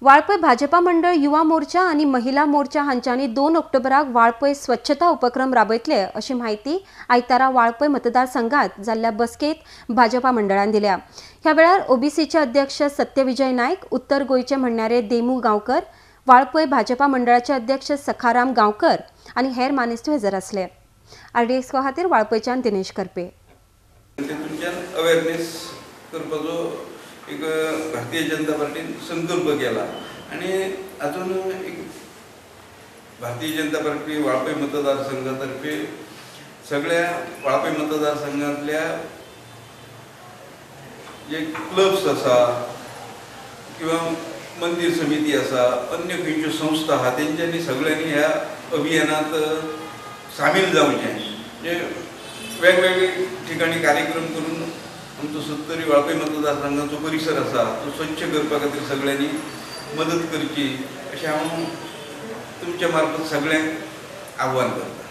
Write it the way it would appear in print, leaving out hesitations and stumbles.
वाळपय भाजपा मंडळ युवा मोर्चा आनी महिला मोर्चा हांच्यांनी 2 ऑक्टोबराक वाळपय स्वच्छता उपक्रम राबयतले अशी म्हायती आयतारा वाळपय मतदारसंघात जाल्ल्या बसकेत भाजपा मंडळान दिल्या. ह्या वेळार ओबीसीचे अध्यक्ष सत्यविजय नायक, उत्तर गोंयचे म्हणणारे देमू गांवकर, वाळपय भाजपा मंडळाचे अध्यक्ष सखाराम गांवकर आनी हेर मानेस्त हजर आसले. आरडीएक्स खातीर वाळपयच्यान दिनेश करपे. अवेअरनेस करपाचो एक भारतीय जनता पार्टीन संकल्प केला आनी हातून एक भारतीय जनता पार्टी वाळपय मतदारसंघातर्फे सगळ्या वाळपय मतदारसंघातल्या जे क्लब्स आसा किंवा मंदिर समिती आसा, अन्य खंयच्यो संस्था आहा तेंच्यांनी सगळ्यांनी ह्या अभियानात सामील जावचें. जे वेगवेगळे ठिकाणी कार्यक्रम करून आमचो सत्तरी वाळपय मतदारसंघाचो परिसर आसा तो स्वच्छ करपा खातीर सगळ्यांनी मदत करची अशें हांव तुमच्या मार्फत सगळ्यांक आव्हान करता.